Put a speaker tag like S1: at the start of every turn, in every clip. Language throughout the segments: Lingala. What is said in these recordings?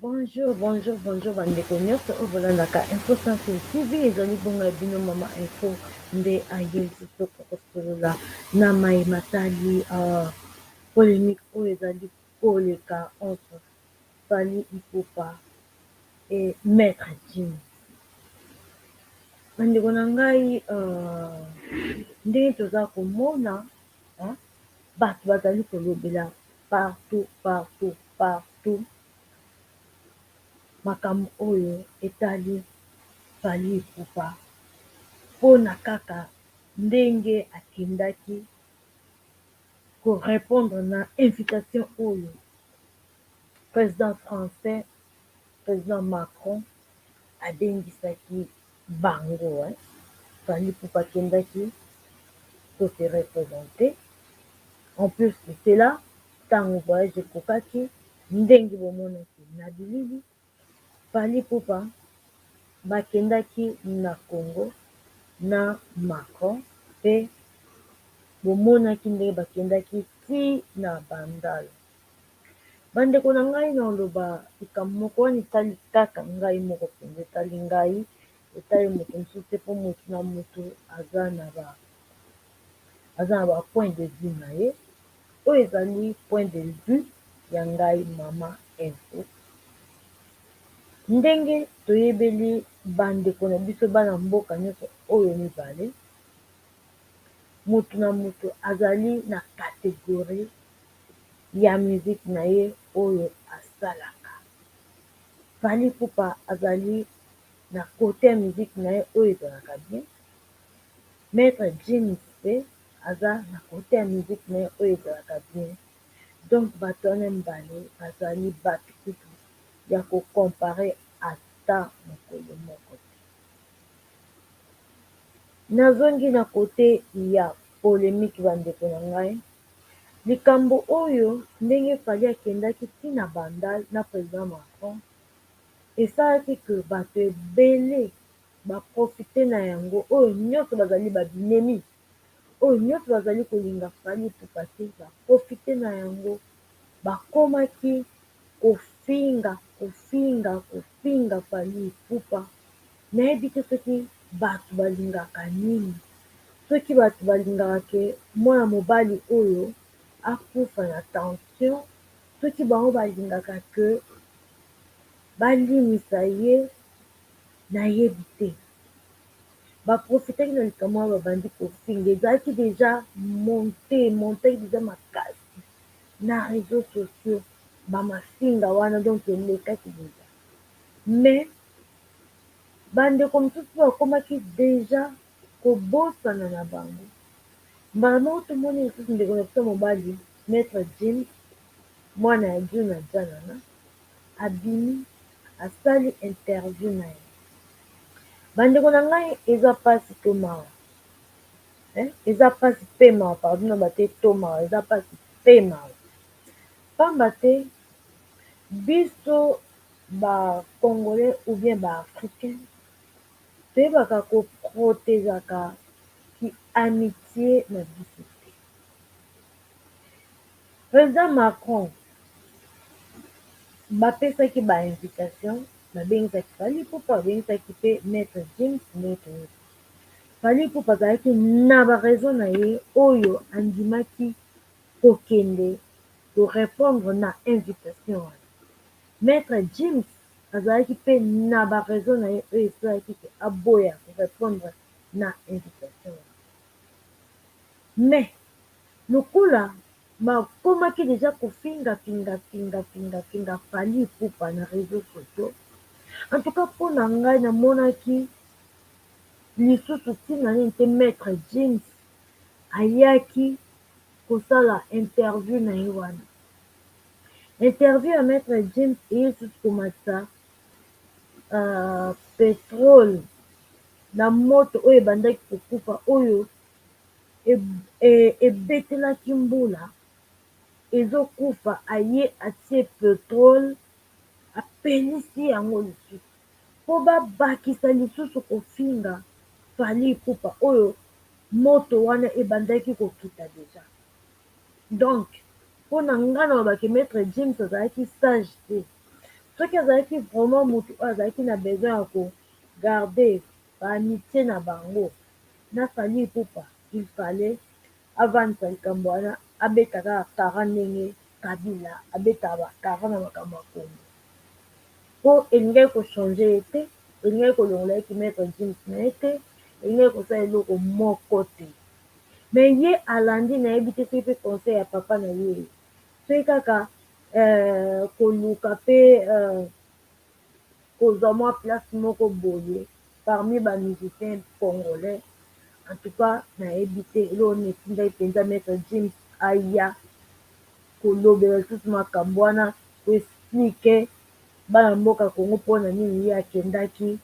S1: Bonjour, bonjour, bonjour bandeko nyonso oyo bolandaka Info Sans Fil TV. Ezali bongo ya bino mama Info nde aye lisusu kosolola na maye matali polémique oyo ezali koleka entre Fally Ipupa et Maître Gims. Bandeko na ngai, ndenge toza komona bato bazali kolobela partout, partout, partout makambo oyo etali Fally Ipupa, mpona kaka ndenge akendaki korépondre na invitation oyo président français, président Macron, abengisaki bango. Fally Ipupa akendaki kose représenter. En plus de cela, ntango voyage ekokaki, ndenge bomonaki na bilili, Fally Ipupa bakendaki na Congo na Macron, mpe bomonaki ndenge bakendaki ti na Bandal. Bandeko na ngai, na oloba likambo moko wana etali kaka ngai moko mpenza, etali ngai, etali moto mosusu te, mpo motu na motu aza na ba point de vue na ye. Oyo ezali point de vue ya ngai, mama Info. Ndenge toyebeli bandeko na biso, bana mboka nyonso oyo mibale, motu na motu azali na catégorie ya musique na ye oyo asalaka. Fally Ipupa azali na côté ya musique na ye oyo ezalaka bien, Maître Gims mpe aza na côté ya musique na ye oyo ezalaka bien. Donc bato wana mibale bazali bato kutu ya kocomparer ata mokolo moko te. Nazongi na côté ya polémique. Bandeko na ngai, likambo oyo, ndenge Fally akendaki ti na Bandal na président Macron, esalaki ke bato ebele baprofiter na yango. Oyo nyonso bazali babinemi, oyo nyonso bazali kolinga Fally Ipupa te, baprofiter na yango, bakomaki kofinga, kofinga, kofinga Fally Ipupa. Nayebi te soki bato balingaka nini, soki bato balingaka ke mwana mobali oyo akufa na tension, soki bango balingaka ke balimisa ye, nayebi te. Baprofitaki na likambo wana, babandi kofinga. Ezalaki déjà monté, montaki déjà makasi na réseaux sociaux, bamafinga wana. Donc elekaki déjà, mais bandeko mosusu bakomaki déjà kobosana na bango. Mbala moko tomoni lisusu ndeko na biso mobali Maître Gims, mwana ya Djuna Djanana, abimi, asali interview na ye. Bandeko na ngai, eza mpasi to mawa? Eza mpasi mpe mawa, pardon, na bate to mawa, eza mpasi mpe mawa, pamba te biso Bacongolais ou bien Baafricain toyebaka koprotégeaka ki amitié na biso te. Président Macron, bapesaki bainvitation, babengisaki Fally Ipupa, babengisaki mpe Maître Gims. Ndenge toyebi, Fally Ipupa azalaki na baraison na ye oyo andimaki kokende korépondre na invitation wana. Maître Gims azalaki mpe na baraison na ye oyo esalaki ke aboya korépondre na invitation wana. Mais lokola bakomaki déjà kofinga, finga, finga, finga, finga Fally Ipupa na réseaux sociaux, en tout cas mpo na ngai, namonaki lisusu ntina nini te Maître Gims ayaki kosala interview na ye wana. Interview ya Maître Gims eye lisusu komatisa pétrole na moto oyo ebandaki kokufa, oyo ebetelaki mbula ezokufa. Aye atie pétrole, apelisi yango lisusu mpo babakisa lisusu kofinga Fally Ipupa, oyo moto wana ebandaki kokita déjà. Donc mpo na ngai, na balobaki Maître Gims azalaki sage te. Soki azalaki vraiment mutu oyo azalaki na besoin ya ko garder ba amitie na bango na Fally Ipupa, il fallait avandisa likambo wana, abeta kaka kara ndenge Kabila abetaka ba kara na makambo ya Congo. Po elingaki ko changer ye te, elingaki kolongola ye ki maitre Gims na ye te, elingaki kosala eloko moko te. Mais ye alandi nayebi te soki pe conseil ya papa na ye, soki kaka koluka pe kozwa mwa place moko boye parmi ba musiciens congolais. En tout cas nayebi te eloko nini etindaki mpenza maitre Gims aya kolobela lisusu makambo wana, ko expliquer bana mboka Congo mpona nini ye akendaki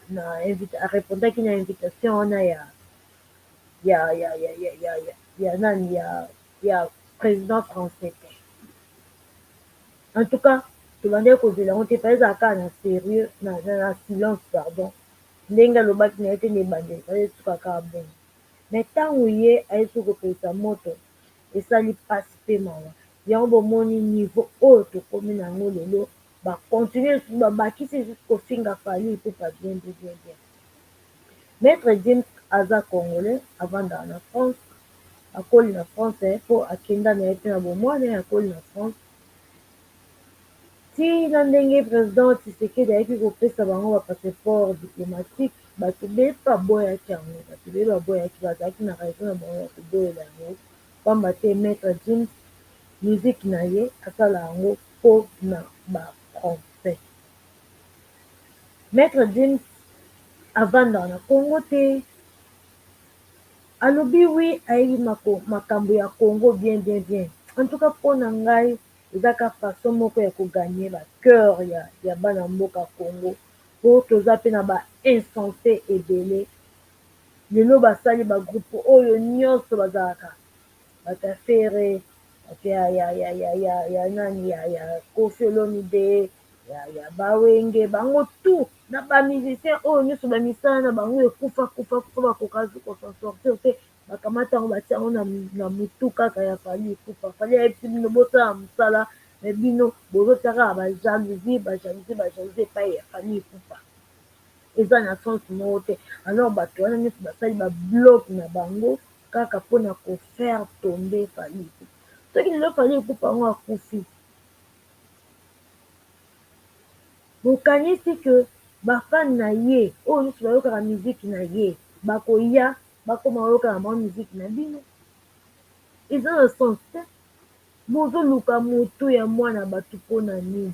S1: na arépondaki na invitation wana ya nani ya président français te. En tout cas tobandaki kozela yango te, fallait ezala kaka na sérieux na silence, pardon, ndenge alobaki na ye te na ebandeli, fallait esuka kaka bongo. Mais ntango ye ayesi kopelisa moto, esali mpasi mpe mawa. Yango bomoni niveau oyo tokomi na yango lelo, bacontinue lisusu, babakisi lisusu kofinga Fally Ipupa bien bien bien bien. Maître Gims aza congolais, avandaka na France, akoli na France mpo akenda na ye mpe na bomwana, akoli na France ntina ndenge président Tshisekedi ayaki kopesa bango bapasseport diplomatique. Bato ebele baboyaki yango, bato ebele baboyaki, bazalaki na raison na bango ya koboyela yango, pamba te Maître Gims, musique na ye asala yango mpo na bafrançais. Maître Gims avandaka na Congo te. Alobi oui, ayebi makambo ya Congo bien bien bien. En tout cas mpo na ngai eza ka façon moko ya kogagner bacœur ya bana mboka Congo, po toza mpe na ba insensé ebele. Lelo basali bagroupe oyo nyonso bazalaka bato ya Ferre, bato ya nani, ya Koffi Olomide, ya bawenge, bango tout na bamusicien oyo nyonso bamisala na bango ekufa kufa kufa, bakoka kosan sortir te. Bakamata yango, batia yango na mutu kaka ya Fally Ipupa. Fally ayebisi bino bosala mosala, me bino bozotia kaka bajalousie, bajalousie, bajalousie epai ya Fally Ipupa. Eza na sens moko te. Alors bato wana nyonso basali babloc na bango kaka mpona kofaire tomber Fally Ipupa. Soki lelo Fally Ipupa yango akufi, bokanisi ke bafans na ye oyo nyonso bayokaka miziki na ye bakoya bakoma koyokaka bango miziki na bino? Eza na sens te. Bozoluka motu ya mwana bato mpona nini?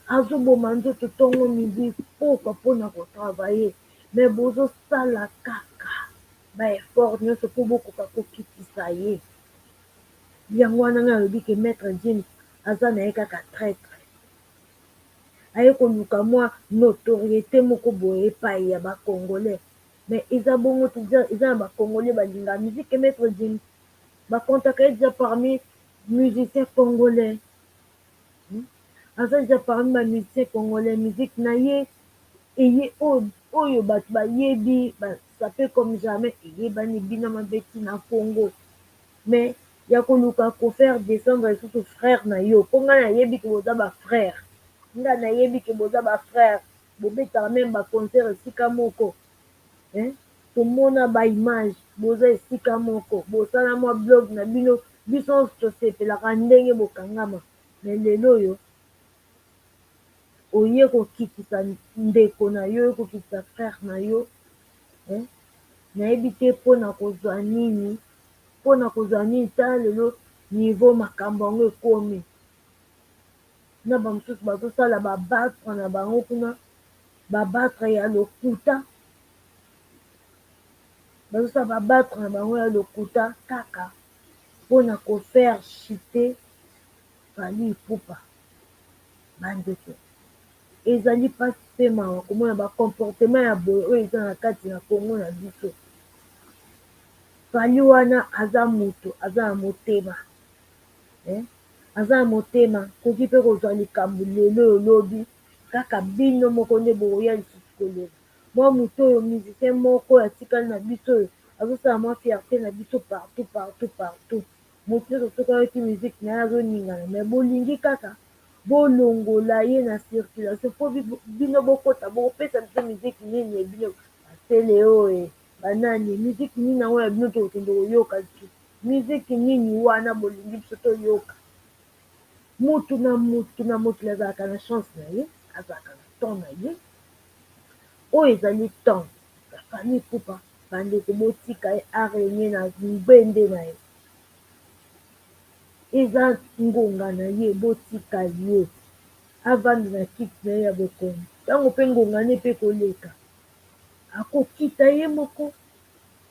S1: Azoboma nzoto ntongo, midi, pokwa mpona kotravailler, me bozosala kaka baeffort nyonso mpo bokoka kokitisa ye. Yango wana ngai alobi ke Maître Gims aza na ye kaka traître, aye koluka mwa notoriété moko boye epai ya bacongolais. Mais eza bongo te. Eza na bacongolais balingaka musique ya Maître Gims, bakontaka ye déjà parmi musicien congolais, aza déjà parmi bamusicien congolais. Musique na ye eye oyo bato bayebi, basape comme jamais, eyebani bino mabeti na Congo. Mais ya koluka kofaire descendre lisusu frère na yo, mpo ngai nayebi ke boza bafrère, ngai nayebi ke boza bafrère, bobetaka même baconcert esika moko, tomona baimage, boza esika moko, bosala mwa blog na bino, biso nyonso tosepelaka ndenge bokangama. Me lelo oyo oye kokitisa ndeko na yo, oye kokitisa frère na yo, nayebi te mpona kozwa nini, mpona kozwa nini. Tala lelo niveau makambo yango ekomi na bamosusu bazosala babattre na bango kuna, babattre ya lokuta, bazosala babattre na bango ya lokuta kaka mpona kofaire chuter Fally Ipupa. Bandeko, ezali mpasi mpe mawa komona bacomportement ya boye oyo eza na kati na Congo na biso. Fally wana aza moto aza na motema, aza na motema, koki mpe kozwa likambo lelo oyo lobi kaka bino moko nde bokoya lisusu koloba. Mwa moto oyo musicien moko atikali na biso oyo azosala mwa fierté na biso partout, partout, partout. Moto nyonso soki ayoki musique na ye azoningana. Me bolingi kaka Bolongola ye na circulation po bino bokota bokopesa biso musique nini ya bino ba celeo e ba nani musique nini yango ya bino tokokende koyoka lisusu musique nini wana bolingi biso toyoka mutu na mutu na mokili azalaka na chance na ye azalaka na temps na ye oyo ezali temps ya Fally Ipupa bandeko botika ye a regne na ngbende na ye Eza ngonga na ye botika ye avanda na kiti na ye ya bokonzi tango pe ngonga ne pe ekoleka akokita ye moko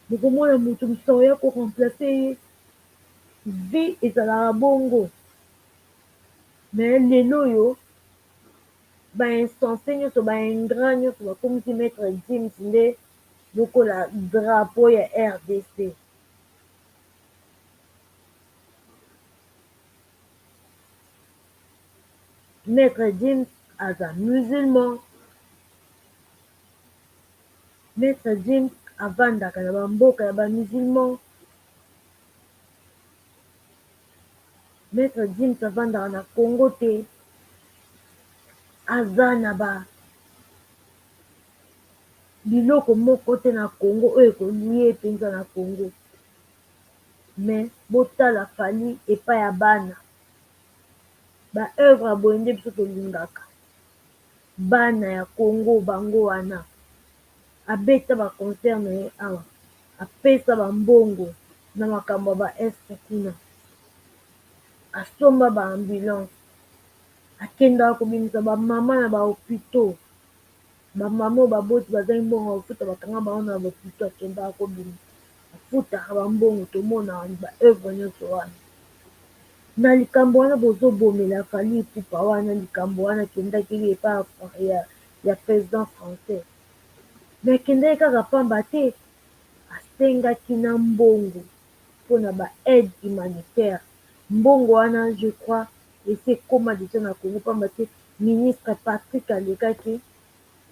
S1: bokomona mutu mosusu akoya ko remplace ye vie ezalaka bongo mais lelo oyo ba insense nionso ba ingrat nionso bakomisi maitre Gims nde lokola drapeau ya rdc. Maitre Gims aza musulman, Maitre Gims avandaka na ba mboka ya ba musulman, Maitre Gims avandaka na Congo te, aza na ba biloko moko te na Congo oyo eko lie penza na Congo. Mais botala Fally epai ya bana ba oeuvre ya boye nde biso tolingaka bana ya Congo bango wana abeta ba concert na ye awa apesa ba mbongo na makambo ya ba est kuna asomba ba ambulance akendaka kobimisa ba mama na ba hopitaux Ba mama oyo baboti bazangi mbongo ya kofuta bakanga bango na ba hopitaux akendaka kobimisa afutaka ba mbongo tomonaka ba oeuvre nionso wana na likambo wana bozobomela Fally Ipupa wana likambo wana akendaki epa ya president français mais akendaki kaka pamba te asengaki na mbongo pona ba aide humanitaire mbongo wana je crois esi ekoma dejà na Congo pamba te ministre Patrick alekaki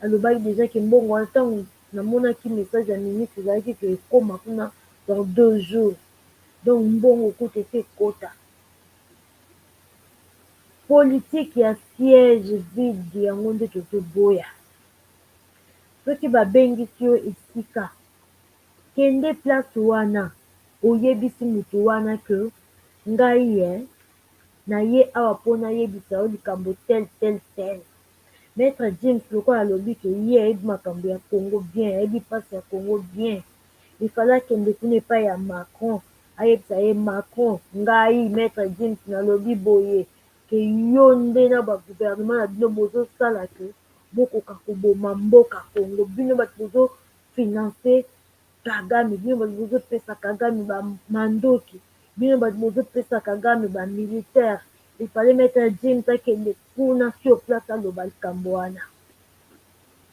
S1: alobaki dejà ke mbongo wana tango namonaki message ya ministre ezalaki ke ekoma kuna dans 2 jours donc mbongo kutu esi ekota. Politique ya siège vide yango nde tozoboya. Soki babengisi yo esika kende place wana oyebisi mutu wana que ngai eh Naye awa po nayebisa yo likambo tel tel tel. Maitre James lokola alobi ke ye ayebi makambo ya Congo bien, ayebi pasi ya Congo bien, il fallait akende kuna epai ya Macron ayebisa ye Macron ngai Maitre James nalobi boye ke yo nde na ba gouvernement na bino bozosala ke bokoka koboma mboka Congo, bino batu bozo financer Kagame, bino batu bozo pesa Kagame ba mandoki, bino batu bozo pesa Kagame ba militaires, il fallait maitre James akende kuna sur place aloba likambo wana.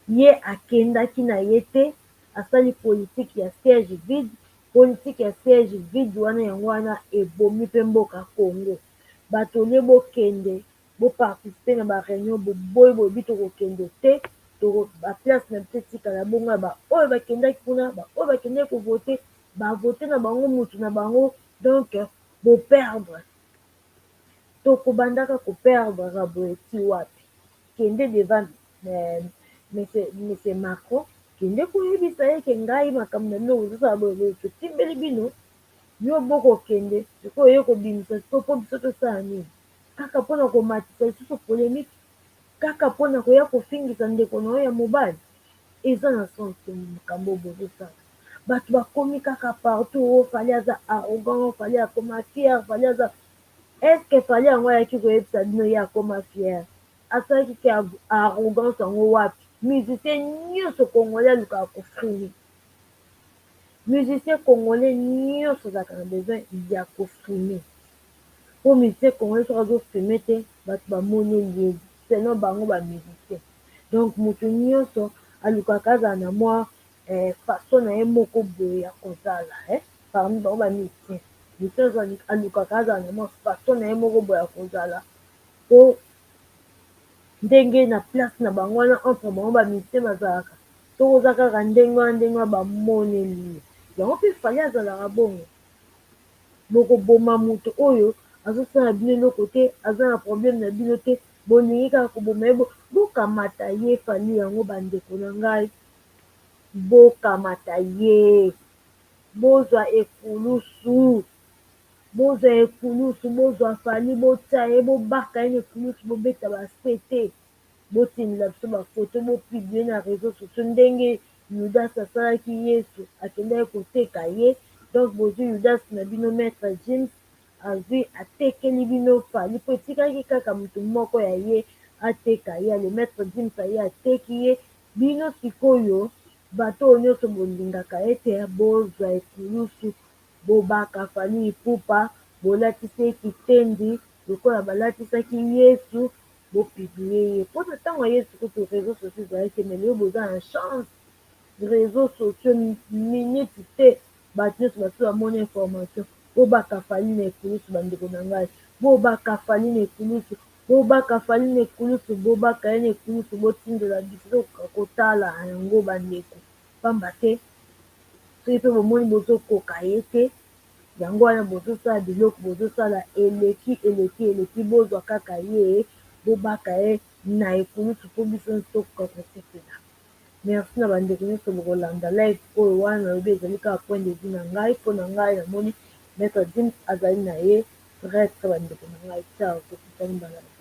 S1: Ye akendaki na ye te, asali politique ya siège vide, politique ya siège vide wana yango wana ebomi pe mboka Congo. Batu au lieu bokende bo participer na ba reunion boboyi bolobi tokokende te ba place na biso etikala bongo ya ba oyo bakendaki kuna ba oyo bakendaki ko vote ba vote na bango mutu na bango donc bo perdre tokobandaka ko perdre kaka boye ti wapi kende devant monsieur Macron kende koyebisa ye ke ngai makambo na bino bozosala boye boye totimbeli bino yo bokokende sikoyo oye kobimisa sikoyo po biso tosala nini Kaka mpo na komatisa lisusu polemique? Kaka mpo na koya kofingisa ndeko na yo ya mobali? Eza na sens te makambo oyo bozosala. Batu bakomi kaka partout oh Fally aza arrogant, Fally akoma fier, Fally aza est ce que Fally yango ayaki koyebisa bino ye akoma fier? Asalaki ki arrogance yango wapi? Musicien nionso congolais alukaka ko frimer. Musicien congolais nionso azalaka na besoin ya ko frimer. Po musicien congolais soki azo fume te batu ba moneli ye selon bango ba musicien donc mutu nioso alukaka azala na mwa façon naye moko boye ya kozala parmi bango ba musicien musicien alukaka azala na mwa façon naye moko boye ya kozala po ndenge na place na bango wana entre bango ba musicien bazalaka soki oza kaka ndenge wana ndenge wana ba moneli yo yango pe Fally azalaka bongo. Bokoboma mutu oyo azosala bino eloko te aza na problème na bino te Bolingi kaka koboma ye, bokamata ye Fally yango bandeko na ngai, bokamata ye, bozwa ekulusu, bozwa ekulusu, bozwa Fally botia ye, bobaka ye na ekulusu, bobeta ba sete, botindela biso ba photo, bo publie na reseaux sociaux ndenge Yudas asalaki Yesu, akendaki koteka ye, donc bozwi Yudas na bino maitre Gims azwi atekeli bino Fally po etikaki kaka mutu moko ya ye ateka ye ale maitre Gims aye ateki ye bino sikoyo bato oyo nionso bolingaka ye te bozwa ekulusu bobaka Fally Ipupa bolatisi ye kitendi lokola balatisaki Yesu bo publie ye po na tango ya Yesu kutu reseaux sociaux ezalaki te mais lelo boza na chance reseaux sociaux minute te Batu nionso basi bamoni information bobaka Fally na ekulusu ba ndeko na ngai bobaka Fally na ekulusu bobaka Fally na ekulusu bobaka ye na ekulusu botindela biso tokoka kotala yango ba ndeko pamba te soki pe bomoni bozokoka ye te yango wana bozosala biloko bozosala eleki eleki eleki bozwa kaka ye bobaka ye na ekulusu po biso nionso tokoka kosepela. Merci na ba ndeko nionso bokolanda live oyo wana nalobi ezali kaka point de vue na ngai po na ngai namoni maitre Gims azali na ye traitre ba ndeko na ngai ciao tokutani mbala na.